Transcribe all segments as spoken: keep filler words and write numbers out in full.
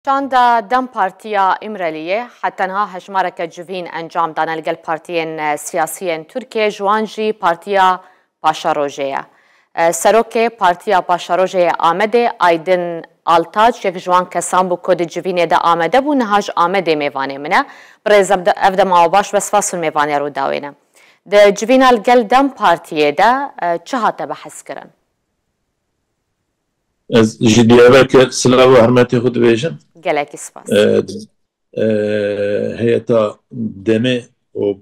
Şanda DEM Partiya Îmraliyê heta niha hejmareke civîn encam dane li gel partiyên, e, siyasî yên Tirkiyê, ji wan jî Partiya Paşerojê ye. E, serokê Partiya Paşerojê yê Amedê Aydin Altaç yek ji wan kesan bû ku di civînê de amade bû, niha ji Amedê mêvanê min e. Birêz, ev de, ev dema we baş, be spas û mêvaniya Rûdawê ne. Di civîna li gel DEM Partiyê de, e, çi hate behs kirin? Ez ji diyareke silav û hurmetê xwe dibêjim. Gelekî spas. E, e, heyeta DEMê û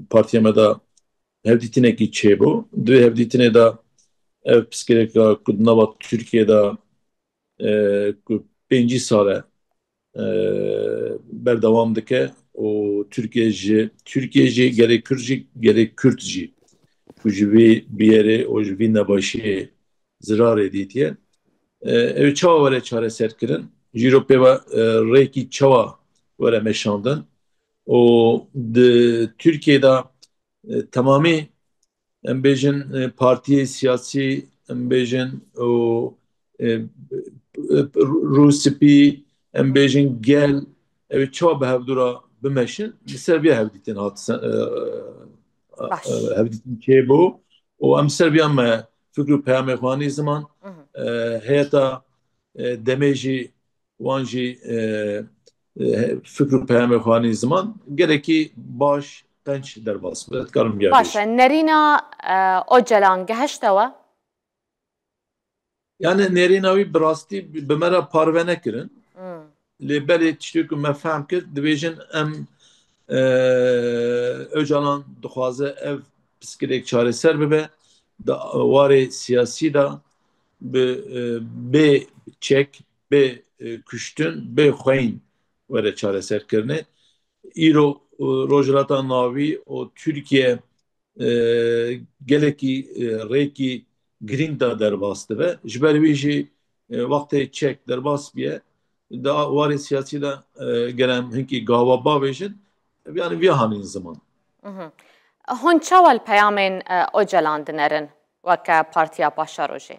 partiya me de hevdîtinekî çêbû. Di vê hevdîtinê de ev pirsgirêka ku di nava Tirkiyê de, e, ku pêncî sal e, e, berdewam dike û Tirkiye ji, Tirkiye jî, gelê Kurd jî, gelê Kurd jî ku ji vî biyerê û ji vî nebaşiyê zirarê dîtiye. E, ew çawa were çareserkirin? Ji îro pê ve, e, rêkî çawa were meşandin? Û di Tirkiyê de, e, temamî, em bêjin, e, partiyê siyasî, em bêjin û, e, e, rûspî, em bêjin gel, ew çawa bi hevdû re bimeşin? Li ser vê hevdîtin hat se-, e, Baş. e, hevdîtin çêbû û em ser vê me fikr û peyamê xwe anî ziman. Mhm. E, heyeta, e, DEMê jî, wan jî, e, e, fikr û peyamê xwe anî ziman, gelekî baş, qenc derbas be. Dikarim biya Baş bêjim. E, nerîna, e, Ocalan gehişte we? Yani nerîna wî bi rastî bi, bi me re parve nekirin. Hmm. Lê belê tiştê ku me fehm kir, dibêjin em, e, Ocalan dixwaze ev pirsgirêk çareser bibe. Di warê siyasî de bi, e, bê çek, bê, e, kuştin, bê xweyîn were çareserkirinê. Îro, e, Rojhilata Navî û Tirkiye, e, gelekî, e, rêkî girîng de derbas dibe. Ji ber wî jî, e, wextê çek derbas biye, di warê siyasî de, e, ger em hinkî gava bavêjin, yani vî hanîn ziman. Mhm. Hûn çawa li peyamên, e, Ocalan dinerin weke Partiya Paşerojê?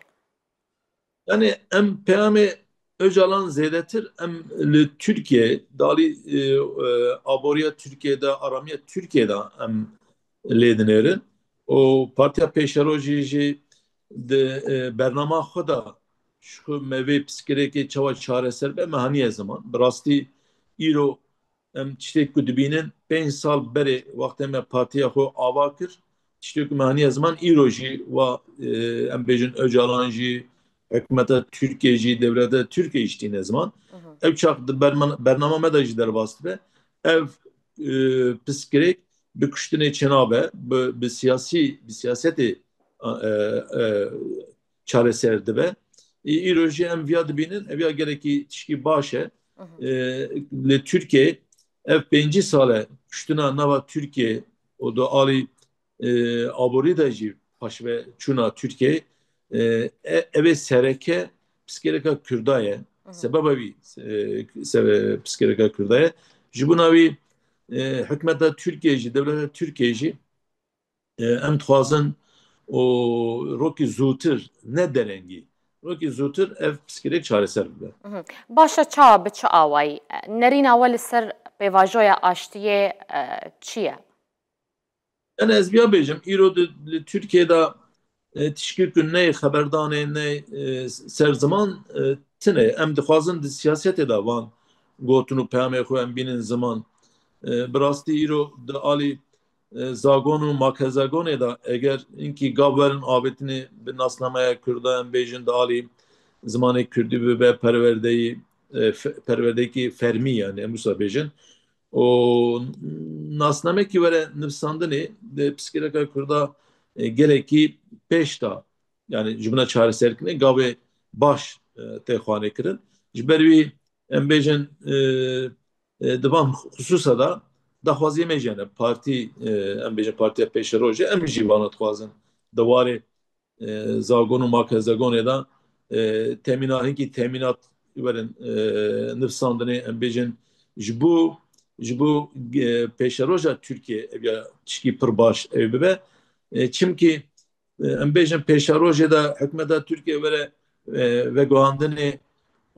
Yani em peyamê Ocalan zêdetir em li Tirkiye, dalî, e, e, aboriya Tirkiye de, aramiya Tirkiye de em lê dinêrin. Û Partiya Pêşerojê jî di, e, bernama xwe de ji xwe me vê pirsgirêkê çawa çareser be, me haniye ziman. Bi rastî îro em tiştê ku dibînin, pênc sal berê wextê me partiya xwe ava kir, tiştê ku me haniye ziman, îro jî wa, e, em bêjin Ocalan jî, hikûmeta Tirkiye jî, dewleta Tirkiye jî tîne ziman. Mhm. Ew çax di berman-, bernama me de jî derbas dibe. Ev, e, pirsgirêk bi kuştinê çênabe, bi, bi siyasî, bi siyasetê, e, e, çareser dibe. Î-, îro jî em viya dibînin, ev ya gelekî tişkî baş e. Mhm. E, li Tirkiye ev pêncî sal e kuştina nava Tirkiye û di alî, e, aborî de jî paşve çûna Tirkiye, e, e, ev ê sereke pirsgirêka Kurda ye. Mhm. Sebeba wî, e, sebe-, pirsgirêka Kurda ye. Ji bona wî, e, hikûmeta Tirkiye jî, dewleta Tirkiye jî, e, em dixwazin û rokî zûtir, ne derengî, rokî zûtir ev pirsgirêk çareser bibe. Mhm. Baş e, çawa, bi çi awayî? Nerîna we li ser pêvajoya aştiyê, e, çi ye? Yani ez biya bêjim, îro di, li Tirkiye de, e, tişkî ku neyê xeberdanê, neyê, e, ser ziman, e, tune. Em dixwazin di siyasetê de van gotin û peyamê xwe em bînin ziman. E, bi rastî îro di alî, e, zagon û makezagonê de eger hinkî gav werin avêtinê bi nasnameya Kurda, em bêjin di alî zimanê Kurdî bibe perwerdeyî, e, fe-, perwerdeyekî fermî, yani em wisa bêjin. û nasnamekî were nivîsandinê di pirsgirêka Kurda, e, gelekî pêş de, yani ji bona çareserkirinê gavê baş, e, tê xwanê kirin. Ji ber wî em bêjin, e, e, di van xisûsa de daxwaziyê me jî hene. Partî, e, em bêjin Partiya Pêşerojê, em jî vana dixwazin di warê e, zagon û makezagonê de, e, temîna-, hinkî temînat werin, e, nivîsandinê, em bêjin, ji bo, ji bo, e, pêşeroja Tirkiye, ev ya tişkî pir baş ew bibe. E, çimkî, e, em bêjin pêşerojê de hikûmeta Tirkiye were, e, veguhandinê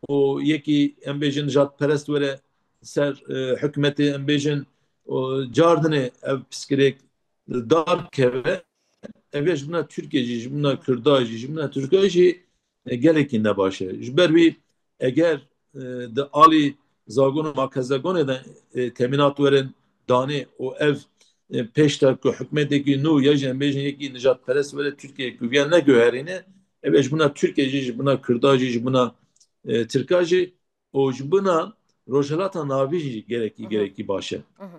û yekî em bêjin nijadperest were ser, e, hikûmetê, em bêjin, û cardinê ev piskirêk li dar keve, ev ya ji bina Tirkê jî, ji bina Kurda jî, ji bina Tirka jî, e, gelekî nebaş e. Ji ber wî eger, e, di alî zagon û makezagonê de, e, temînat werin danê û ev, e, pêş de ku hikûmetekî nû ya jî em bêjin yekî nijadperest were Tirkiyeyê ku viya neguherîne, ev ê ji bina Tirkiyê jî, ji bina Kurda jî, ji bina, e, Tirka jî û ji bina Rojhilata Navîn jî gerekî, Hı hı. gerekî baş e. Hı hı.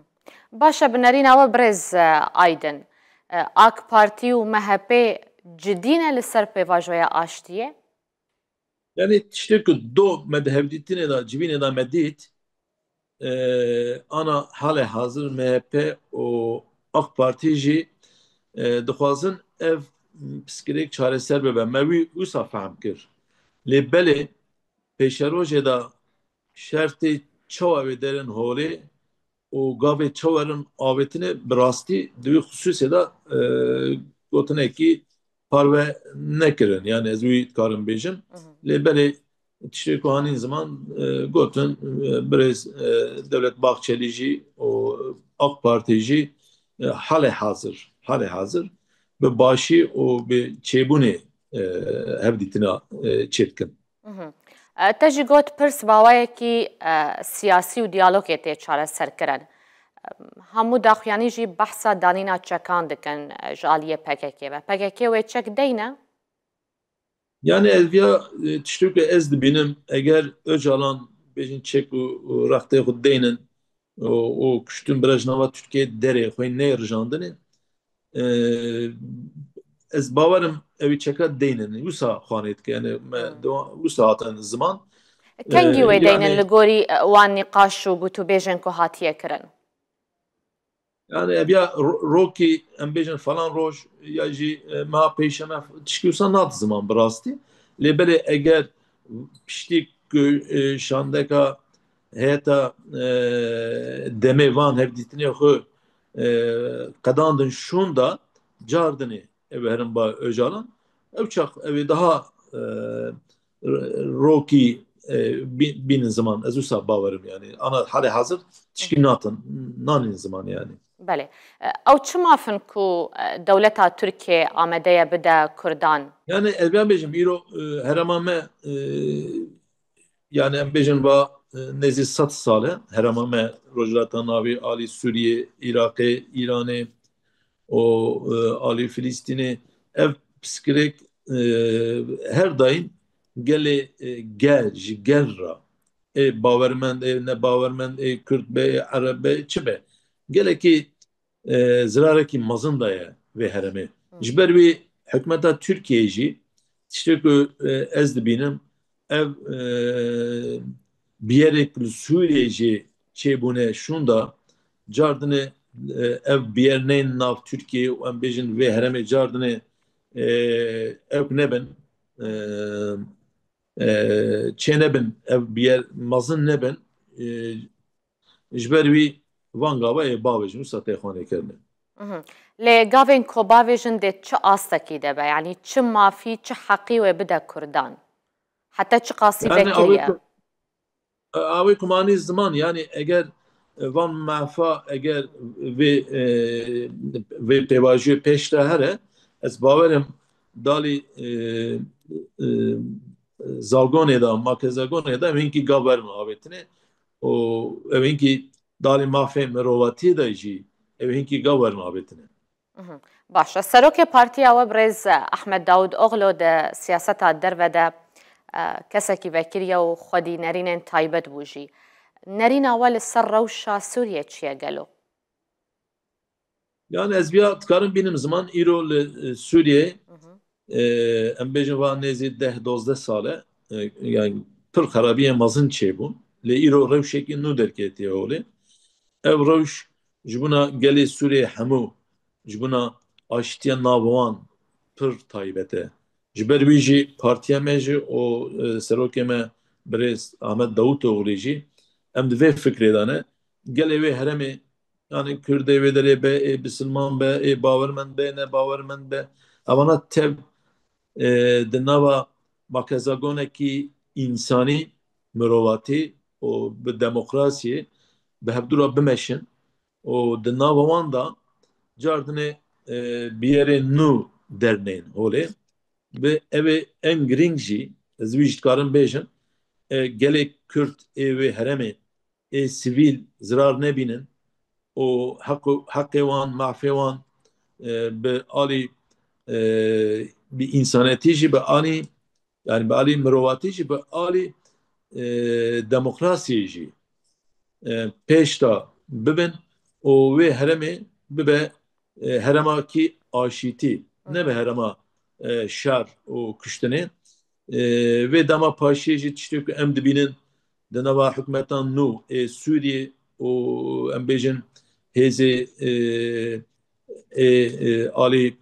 Baş e, bi nerîna we birêz, e, Aydin. E, AK Partî û M H P cidî ne li ser pêvajoya aştiyê? Yani tiştê ku do me di hevdîtinê de, civînê de me dît, e, ana halê hazir M H P û AK Partî jî, e, dixwazin ev piskirêk çareser bibe. Me wî wisa fehm kir. Lê belê pêşerojê de şertê çawa wê derin holê û gavê çawa werin avêtine bi rastî di wî xisûsê de, e, gotinekî parve nekirin. Yani ez wî dikarim bêjim. Hı hı. Lê belê tiştê ku hanîn ziman, e, gotin, e, birêz, e, Devlet Bahçelî jî û AK Partî jî, e, halê hazir, halê hazir bi başî û bi çêbûnê, e, hevdîtina, e, çêdikin. Mhm. E, te jî got pirs bi awayekî, e, siyasî û diyalogê tê çareserkirin. E, hemû daxuyanî jî behsa danîna çekan dikin, e, ji aliyê P K K ve. P K K wê çek deyne? Yani ez viya, e, tiştê ku ez dibînim, eger Ocalan bêjin çek û, û rextê xwe deynin û, û kuştin bira ji nava Tirkiyeyê derê xwe neyê rijandinê, e, ez bawerim ew ê çeka deynin. Wisa xanê dike. Yani me Hmm. dewa-, wisa hatin ziman. Kengî E, wê deynin yani li gorî, e, wan nîqaş û gotûbêjên ku hatiye kirin? Yani ev ya ro-, rokî em bêjin falan roj ya jî, e, meha pêşeme tişkî wisa nat ziman bi rastî. Lê belê eger piştî ku, e, şandeka heyeta, e, demê van hevdîtinê xwe, e, qedandin şûnda cardinê ev herin ba Ocalan. Ew çax ew ê daha, e, rokî, e, bî-, bînin ziman. Ez wisa bawerim yani. Ana halê hazir tişkî natin, nanîn ziman yani. Belê. E, ew çi maf in ku, e, dewleta Tirkiyê amade ye bide Kurdan? Yani ez vê bêjim, îro, e, herêma me, e, yani em bêjin va, e, nêzî sed sal e herêma me Rojhilata Navî alî Sûriyê, Iraqê, Îranê û, e, alî Filistînê. Ev piskirêk, e, her daîm gelê, e, gel, ji gel re, ê bawermend, ê nebawermend, ê Kurd be, ê Ereb be, çi be, gelekî, e, zirarekî mezin daye vê herêmê. Hı. Ji ber wî hikûmeta Tirkiyeyê jî tiştê ku, e, ez dibînim, ev, e, biyerek li Sûriyeyê jî çêbûne şûnda, cardinê, e, ev biyer nên nav Tirkiyeyê û em bêjin vê herêmê cardinê, e, ew nebin, e, e, çê nebin, ev biyer mezin nebin, e, ji ber wî van gava ê bavêjin wisa tê xanê kirine. Mhm. Lê gavên ku bavêjin dê çi astekî de be? Yanî çi mafî, çi heqî wê bide Kurdan? Heta çi qasî Yani vekirî awê ye? ku, awê ku manî ziman, yani eger, e, van mafa, eger vê, e, vê pêvajoyê pêş de here, ez bawerim dalî, e, e, zagonê de, makezagonê de ev hinkî gav werin avêtine û ev hinkî dalî mafê mirovatiyê de jî ev hinkî gav werin avêtine. Mhm. Baş e. Serokê partiya we birêz Ahmed Daud Oglo di siyaseta derve de, e, kesekî vekirî ye û xwedî nerînên taybet bû jî. Nerîna we li ser rewşa Sûriyê çi ye gelo? Yani ez viya dikarim bînim ziman îro li, e, Sûriyeyê, Mhm. e, em bêjin va nêzî deh dozdeh sal e, e, yani pir xerabiyên mezin çêbûn. Lê îro rewşekî nû derketiye holê. Ev rewş ji bona gelê Sûriyê hemû, ji bona aştiya nav wan pir taybet e. Ji ber wî jî partiya me jî û, e, serokê me birêz Ahmet Davutoğlu jî em di vê fikrê de ne. Gelê wê herêmê, yani Kurdê wê derê be, ê bisilman be, ê bawermend be, ne bawermend be, evana tev, e, di nava makezagonekî însanî mirovatî û bi demokrasiyê bi hevdû re bimeşin û di nava wan de cardinê, e, biyerên nû dernên holê. Bi ev ê en girîng jî, ez wî jî dikarim bêjim, e, gelê Kurd ê wê herêmê ê sivîl zirar nebînin û heq û, heqê wan, mafê wan, e, bi alî, e, bi însanetî jî, bi alî, yani bi alî mirovatî jî, bi alî, e, demokrasiyê jî, e, pêş de bibin û wê herêmê bibe, e, herêmakî aşîtî, nebe herêma, e, şer û kuştinê. E, vê dema paşiyê jî tiştê ku em dibînin di nava hikûmetan nû ê Sûriyê û em bêjin hêzê, e, ê, e, alî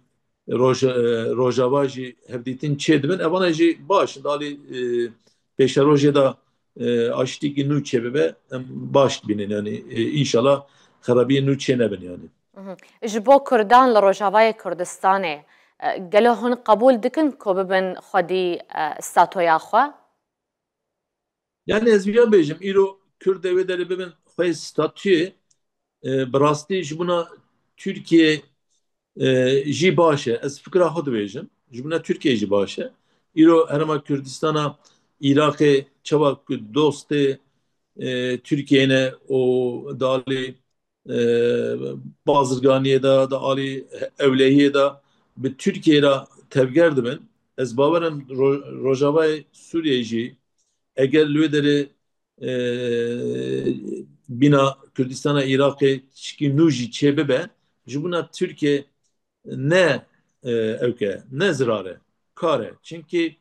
Roj-, e, Rojava jî hevdîtin çêdibin. Evana jî baş, di alî, e, pêşerojê de, e, aştîkî nû çêbibe, em baş dibînin. Yani, e, înşallah xerabiyên nû çênebin yani. Mhm. Ji bo Kurdan li Rojavayê Kurdistanê, e, gelo hûn qebûl dikin ku bibin xwedî, e, statoya xwe? Yani ez viya bêjim, îro Kurd ê wê derê bibin xwê statuyê, e, bi rastî ji bona Tirkiye, e, jî baş e. Ez fikra xwe dibêjim, ji bona Tirkiye jî baş e. Îro Herêma Kurdistana Iraqê çawa ku dostê, e, Tirkiye ne û dalê e, bazirganiyê de, di alî ewlehiyê de bi Tirkiyeyê re tevger dibin. Ez bawer im Ro-, Rojavayê Sûriyeyê jî eger li wê derê, e, bîna Kurdistana Iraqê tişkî nû jî çêbibe, ji bona Tirkiye ne, e, ewk e, ne zirar e, kar e. Çimkî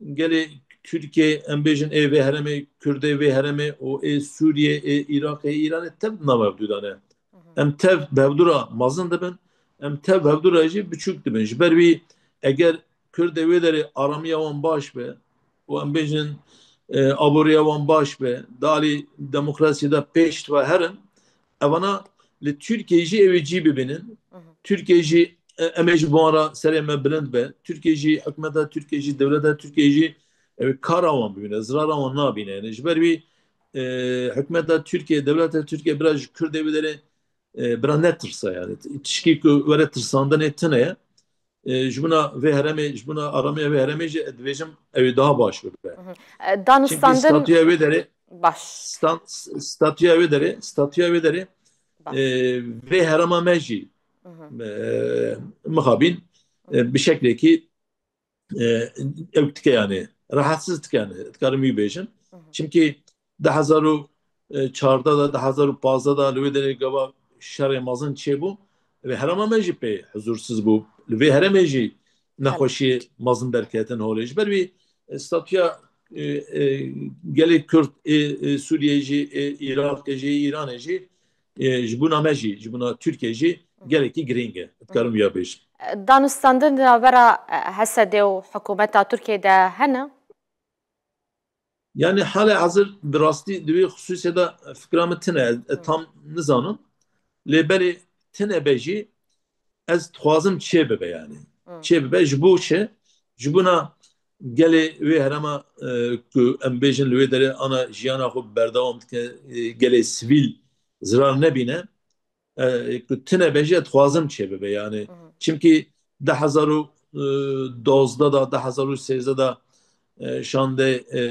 gelê Tirkiye, em bêjin ê vê herêmê, Kurdê vê herêmê û ê Sûriyê, ê Iraqê, ê Îranê tev di nava hevdû de ne. Em tev bi hevdû re mezin dibin, em tev bi hevdû re jî biçûk dibin. Ji ber wî eger Kurdê wê derê aramiya wan baş be û em bêjin, e, aboriya wan baş be, di alî demokrasiyê de pêş ve herin, evana li Tirkiyeyê jî ew ê cî bibînin. Tirkiye jî, e, em ê ji bo wan re serê me bilind be. Tirkiye jî, hikûmeta Tirkiye jî, dewleta Tirkiye jî, ew ê kara wan bibîne, zirara wan nabîne. Yani ji ber wî, e, hikûmeta Tirkiye, dewleta Tirkiye bira ji Kurdê wê derê, e, bira netirse yani. Tişkî ku were tirsandinê tune ye. E, ji bona vê herêmê, ji bona aramiya vê herêmê jî dibêjim ew ê daha baş bibe. Mhm. E, Çimkî danûstandin statûya wê derê, baş. Stan-, statûya wê derê, statûya wê derê, baş, e, vê herêma me jî, mhm, e, mixabîn, e, bi şeklekî, e, ew dike yani, rahatsiz dike yani, dikarim wî bêjim. Mhm. Çimkî du hezar û çardeh de, du hezar û pazdeh de li wê derê gava şerê mezin çêbû. Vê herêma me jî pê huzursiz bû. Li vê herêmê jî nexweşiyê mezin derketin holê. Ji ber wî, e, statûya, e, e, gelê Kurd ê, e, Sûriyê jî, ê Iraqê jî, ê Îranê jî, e, ji bona me jî, ji bona Tirkiye jî gelekî girîng e. Dikarim ya bêjim. Danûstandin di navbera, e, H S D û hikûmeta Tirkiyê de hene? Yani halê hazir bi rastî di wê xisûsê de fikra min tune, ez, ez tam nizanim. Lê belê tune be jî ez dixwazim çê bibe yani. Hı. Çê bibe ji bo çi? Ji bona gelê wê herêma, e, ku em bêjin li wê derê ana jiyana xwe berdewam dike, e, gelê sivîl zirar nebîne. E, ku tune be jî dixwazim çê bibe yani. Hı hı. Çimkî du hezar û dozdeh de, du hezar û sêzdeh de, e, şandê, e,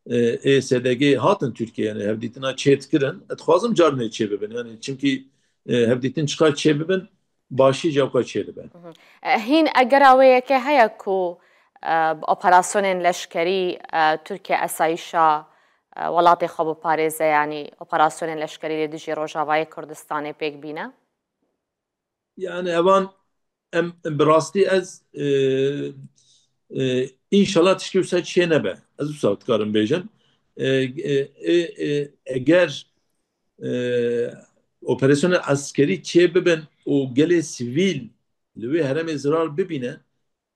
e, ê S D G hatin Tirkiye yani hevdîtina çê dikirin. Dixwazim carinê çê bibin yani çimkî, e, hevdîtin çiqa çê bibin, başî jewka çê dibe. Mhm. E, hîn egera wê yekê heye ku, e, bi operasyonên leşkerî, e, Tirkiye esayîşa, e, welatê xwe biparêze, yanî operasyonên leşkerî li dijî Rojavayê Kurdistanê pêk bîne? Yani evan em bi rastî ez, e, e, înşallah tiştê wisa çê nebe. Ez wisa dikarim bêjim. E, e, e, e, eger e, operasyona eskerî çê bibin û gelê sivîl li wê herêmê zirar bibîne,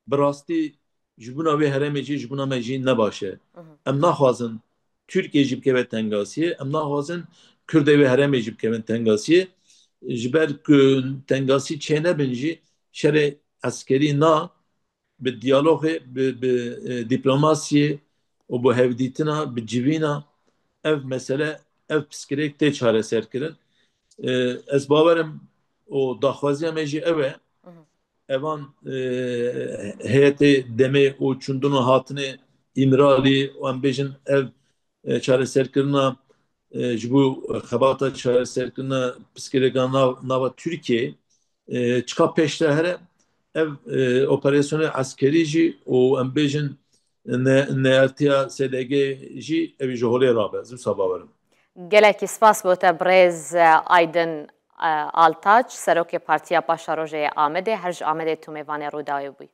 bi rastî ji bona wê herêmê jî, ji bona me jî ne baş e. Hı hı. Em naxwazin Tirkiye jî bikeve tengasiyê, em naxwazin Kurdê wê herêmê jî bikevin tengasiyê. Ji ber ku tengasî çê nebin jî şerê eskerî na bi diyalogê, bi, bi, e, dîplomasiyê, û bi hevdîtina, bi civîna ev mesele, ev piskirêk tê çareserkirin. E, ez bawerim û daxwaziya me jî ew e. Evan, e, heyetê demê û çûndin û hatinê Îmralî û em bêjin ev, e, çareserkirina, e, ji bo xebata çareserkirina piskirêka nav-, nava Tirkiyeyê, e, çiqa pêş de here ev, e, operasyonê eskerî jî û em bêjin ne-, neyartiya S D G jî ev ji holê rabe. Ez wisa bawerim. Gelekî spas bo te birêz, e, Aydin, e, Altaç, serokê Partiya Paşerojê yê Amedê, her ji Amedê tu mêvanê Rûdawê bûyî.